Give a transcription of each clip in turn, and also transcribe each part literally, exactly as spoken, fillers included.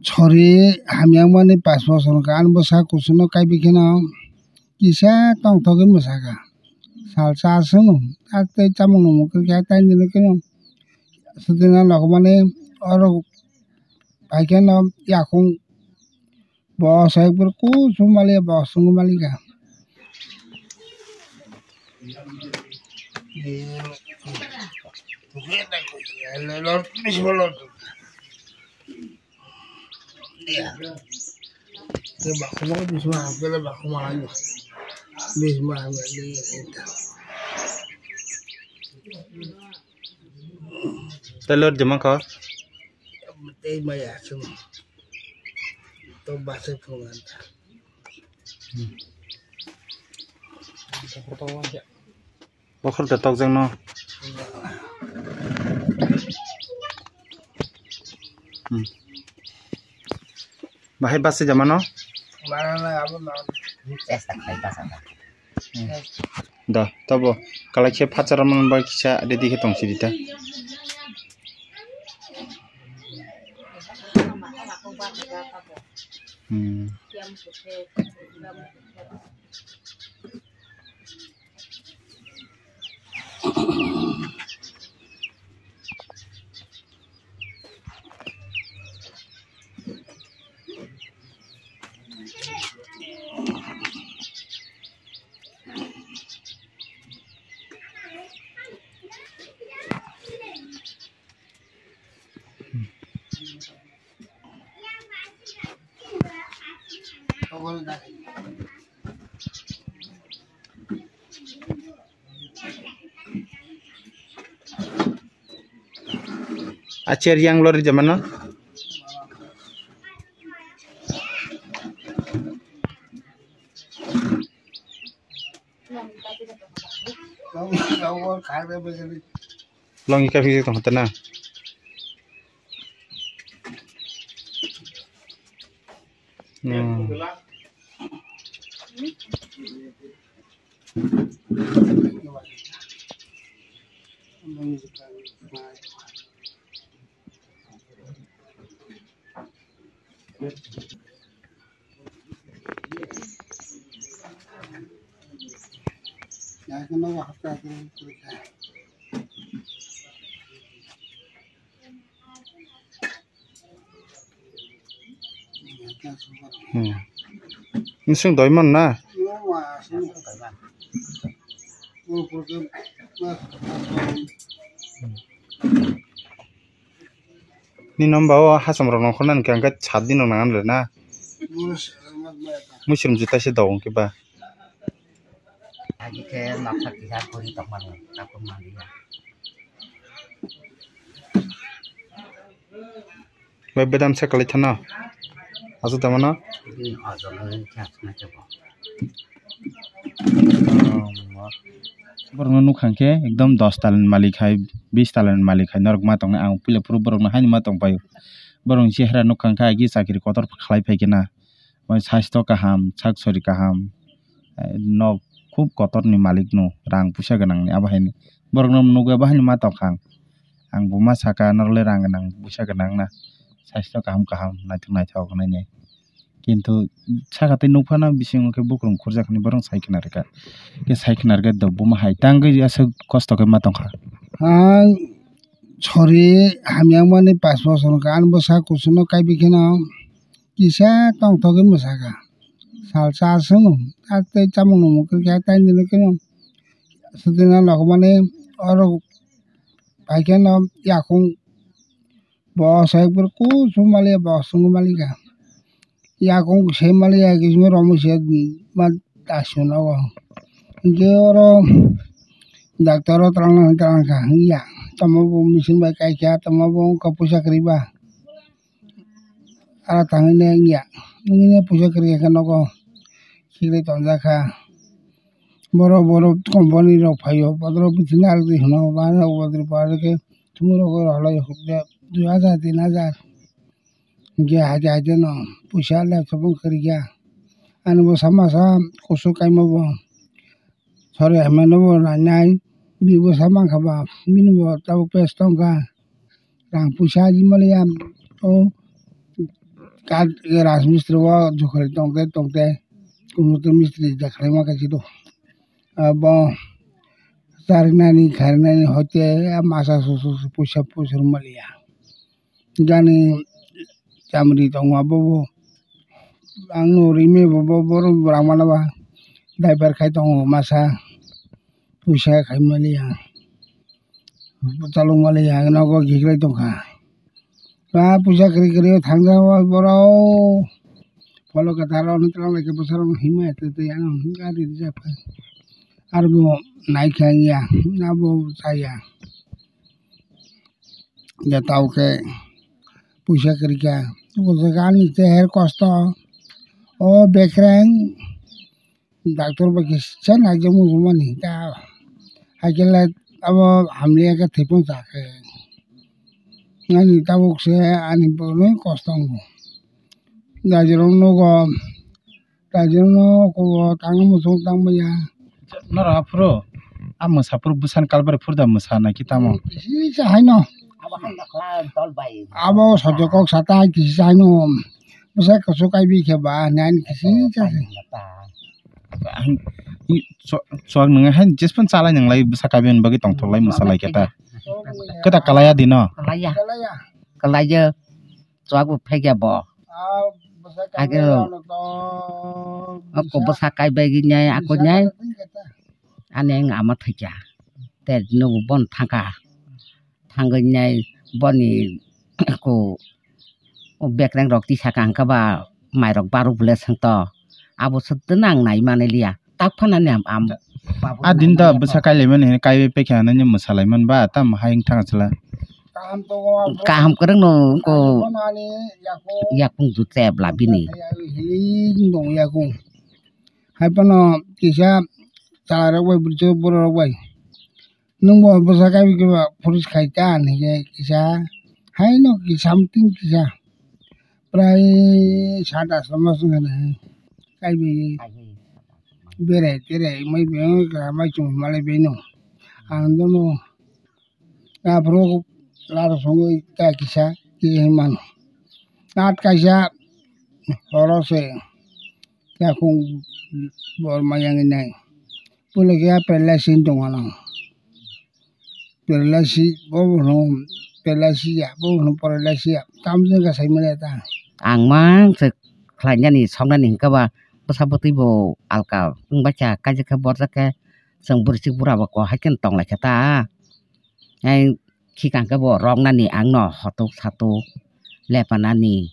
Sori hamyang mani pash bosor wngkha, ani bwsa kuchuk no kaibi kheno kisa tongthogwi mwsakha. Sal cha swngo, tei chamung nungmung kwrwikha, tei nini kheno swtwino nokmani oro bai kheno yakung bo sai kuchuk maliya, bo swngo malikha. Tei lor jema kho. Tei maya sung. To basa phone anta. Bokhor da tokjak no. Hmm. Bahai basa jama no? Mana na abo na. Chesta khai basa na. Hmm. Da, tabo kalai khe phacharam man bai kisa ready khe tong sidi ta. Hmm. Acher yang lori jamano. Longi kaphi tong hota na. Hmm. Hmm. Nising doi man na? Ni nomba o hacham rok nongkhornani khe hwnkhe sat din rok nangan le na? Muisrum juta se dao hwnkhe ba. Agi khe noksa kisa guri tongmani, tabuk manliya. Bai bedam se kwlai thano. Aswk tamo no? Bini ojon wngwi khe aswk nai khe bo. Borokno nukha khe ekdom dos talani malik hai, bis talani malik hai norok ma tongnai. Ang puila phuru borokno haino ma tong paio. Borokni chehra nukha khe agi chakri kotor khlai phai khe na. Saisto kaham, sak sori kaham, eh, nok khub kotor ni malik no, rang puisa gwnang ni abo hai ni. Borok no nugwi abo hai ni ma tong kha ang. Ang bo ma saka norok le rang gwnang, puisa gwnang na, saisto kaham kaham, naithok naithok hinwi ni. Kintu saka tei nukphano bisingo khe bukrung khurjak hinwi borok sai khna rwkha. Khe sai khna rwkhe bo ma hai tangwi aswk kosto khe ma tong kha. Ang sori hamya wngmani pash bosor wngkha, ani bwsa kuchuk no kaibi kheno kisa tongthogwi mwsakha. Sal cha swngo, tei chamung nungmung kwrwikha, tei nini kheno swtwino nokmani oro bai kheno yakung bo sai kuchuk maliya, bo swngo malikha. Yakung se maliya, kisa romwi se ma aswk nogo. Hinkhe oro doctor o twlang twlang kha wngya, tamo bo machine bai kaikha, tamo bo wngkha puisa kwrwi ba. Aro tangwi ne wngya, wngwi ne puisa kwrwi khe nogo khiklai tonjak kha. Borok, borok company rok phaio, botorok bithi narwk di hwno, ba rok bodri pore khe thumui rok rw lai hwnkhe dui hajar, tin hajar. Hinkhe haide haide no puisa laptop wng kwrwikha. Ani bwsa masa kuchuk kaima bo sori hamya no bo nainai, bini bwsa mankha ba, bini bo tabuk pes tongkha. Rang puisa ajimaliya o Kat rajmistri o jokhali tongte tongte kunuto mistri jakhlaima kaisa do. Abo charinani kharinani hoite a masa susu puisa puisa maliya. Jani chamri tongo abo bo. Ang no rimi bo bo borok rang mano ba. Diaper khai tongo masa. Puisa khai maliya. Chalok maliya nogo giklai tongkha. Ba puisa kwrwi kwrwi o thangjago borok. Polo kwthar rok twlang lai khe bwsarok himma twi twi ano gari rijak phai. Arbo naikha wngya abo chaya. Ya tao khe puisa kwrwi kha. O jaga ani teher kosto. O bekreng. Doctor bai kisa naijak mujungmani ta, haikhe le abo hamliya khe thwipung cha khe. Ani tabuk se ani bwrwi kosto wngo. Raijirok nugo, raijirok nugo tangma muchung tangmaya. Norok aphuru a mwsa phuru bwsani kalbari phuru da mwsa naikhe tamo? Kisa haino. Abo sojo kok sata kisa haino. Bwsa kuchuk kaibi khe ba, nai ani kisi chasi. Ang, i, cho-, chuak nwnga hai, jespan chalai nwnglai, bwsa kaibi bagwi tongthok lai, mwsa lai khe ta. Kwta kalai ya dino. Kalaiya. Kalaiya. Kalaiya. Chuak bo phekya bo. Ah, bwsa Age. Kaibi ano to, ako bwsa. Bwsa kaibai nai, ako nai. Ani ang ama thakya. Te nubu bon thangka. Thangwi nai boni ko o bekreng rok tisa kha hwnkhe ba mairok baruk bwle swngto. Abo swtwno ang nai manliya. Tak phanani am, am. A din da bwsa kailaimani hwnwi kaiwi paikha hwnwi mwsalaimani ba tamo hai wngthang chwla. Kaham kwrwngno wngko. Yakung jutrep labini. Hai phano kisa chwlairok bai bwrwirok bai. Nwng bo bwsa kaibi khe ba police khai ta hinwi khe kisa haino kisa something kisa prai sat asto mas wngkha na kaibi berai terai mai bai wngkha mai chwng malai bai no ang dono aphuru laro songwi ta kisa kisa hinwi mano at kaisa horo se yakung bor maya wngwi nai. Puila khe ya paralysis wng tong mano. Paralysis bo hwno paralysis ya, bo hwno paralysis ya. Tamo jani kha sai manya ta. Ang mang se khlainani soknani hwnkhe ba bwsa bwtwi bo alka wng baikha, kaijak khe borjak khe chwng bwrwichwk bura bo ko hai kheno tong lai kha ta. Ai khikang khe bo rwknani ang no hotuk satuk lepanani.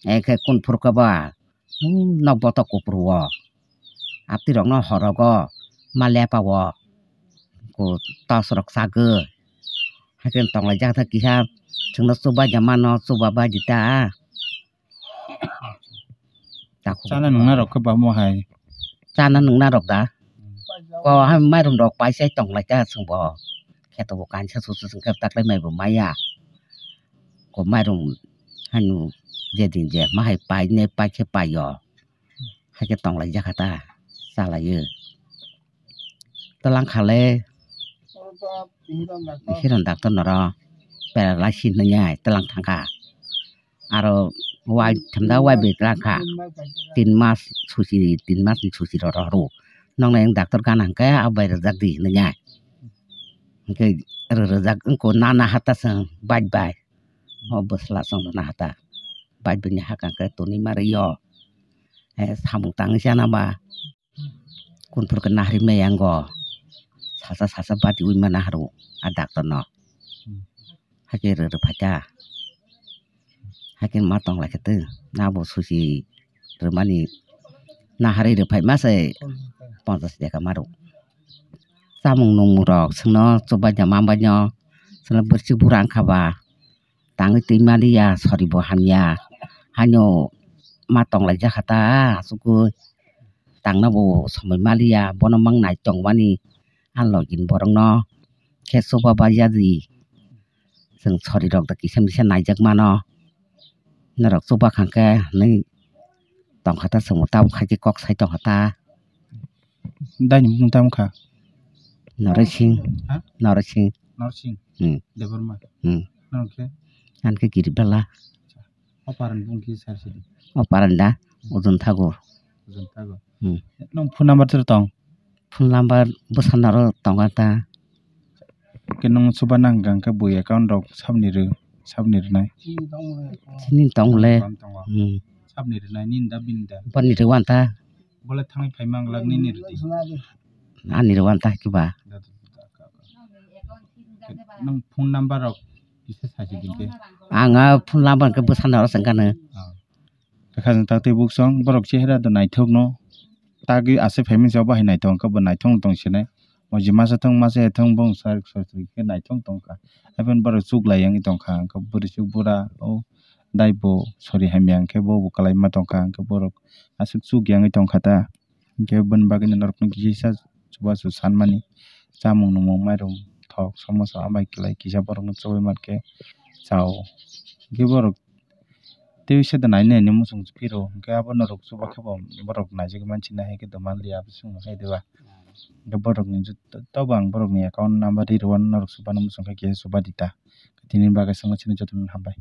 Ai khe kun phuru khe ba Hmm, nok botok kupru o. Apti rok no horogo ma lepa o. Ko tos rok sagwi. Haikhe tong lai jak kisa chwngno chuba ja mano chuba ba jita. Takhuk. Chana nungna rok khe bamo hai. Chana nungna rok da. Ko hai mairum rok pai sai tong lai ka chwng bo. Kheto bo kaisa susu chwng khe taklai mai bo maya. Ko mairum hanu je din je ma hai pai ne pai khe pai o. Haikhe tong lai jak kha ta, cha lai o. Twlang kha le hiron doctor noro paralysis hinwi twlang thang kha. Aro wai themda wai bai twlang kha. Tin mas susi, tin mas ni susi ro ro ro. Nong nai doctor gana hwnkhe abo bai rwjak di hinwi. Hwnkhe rw-, rwjak wngko nana hata chwng bike bai. O bwsla chwng nana hata. Bike bai ni hakang khe tonwi ma rw o. He samung tangwi chana ba. Kunthur khe nahri maya ngo. Sasa sasa badi wi ma nahru a doctor no. Hmm. Hakhe rw rw phaikha. Hakhe ma tong lai khe twi. Nabo susi rwmani nahari rw phai ma se ponchas taka ma rw. Chamung nungmung rok chwngno chubaino manbaino chwngno bwrwswk bura wngkha ba. Tangwi twi maliya, sori bo hamya. Haino ma tong lai jak kha ta, aswk tangna bo somoi maliya, bono mang nai tongmani. Ang login borokno khe chuba ba yadi. Chwng sori rok da kisa misa naijak mano. Norok chuba kha khe hinwi tong kha ta, chwngbo tabuk hai khe kok sai tong kha ta. Daini bumung tamo kha? Noroi Singh. Ha? Noroi Singh. Noroi Singh. Hmm. Debbarma. Hmm. Nang khe? Ang khe Giribala. O paran bung kisa sidi. O paran da, Ojon Thakur. Ojon Thakur. Hmm. Nung phone number tiro tong? Phone number bwsano aro tongo ta. Ke nung chuba nang gang khe bui account rok sabni rw, sabni rwnai. Chini tong le. Kam tongo. Hmm. Sabni rwnai nini da bini da. Bani rw wan ta. Bole thangwi phai mang lak nini rwdi. Ani rw wan ta kiba. Nung phone number rok kisa sachi din khe. Ang a phone number khe bwsano aro sengkha no. Ah. Kha jang tak tei buk song borok chehra do naithok no. Tagwi ase phaimani sa bahai naithok khe bo naithok no tong sinai. Moji masa thang masa thang bong sar sar khe naithok tong kha. Haikhe borok chuk lai yangwi tong kha. Hwnkhe bwrwi chuk bura o dai bo sori hamya hwnkhe bo bo kwlai ma tong kha. Hwnkhe borok aswk chuk yangwi tong kha ta. Hwnkhe boni bagwino norokno kisa chubachu sanmani chamung nwngmung mairum thok somosa abai kwlai kisa borokno chubai mankhe chao. Hwnkhe borok tei se da nai nai hinwi muchung phiro hwnkhe abo norok chuba khe bo borok naijagwi manchina hai khe doman liya abo chwngno hai diba. Hwnkhe borokni jotto bo ang borokni account number ri rwmani norok chubano muchung khe kisa chuba di ta. Tini bagwi chwngno chini jotono hambai.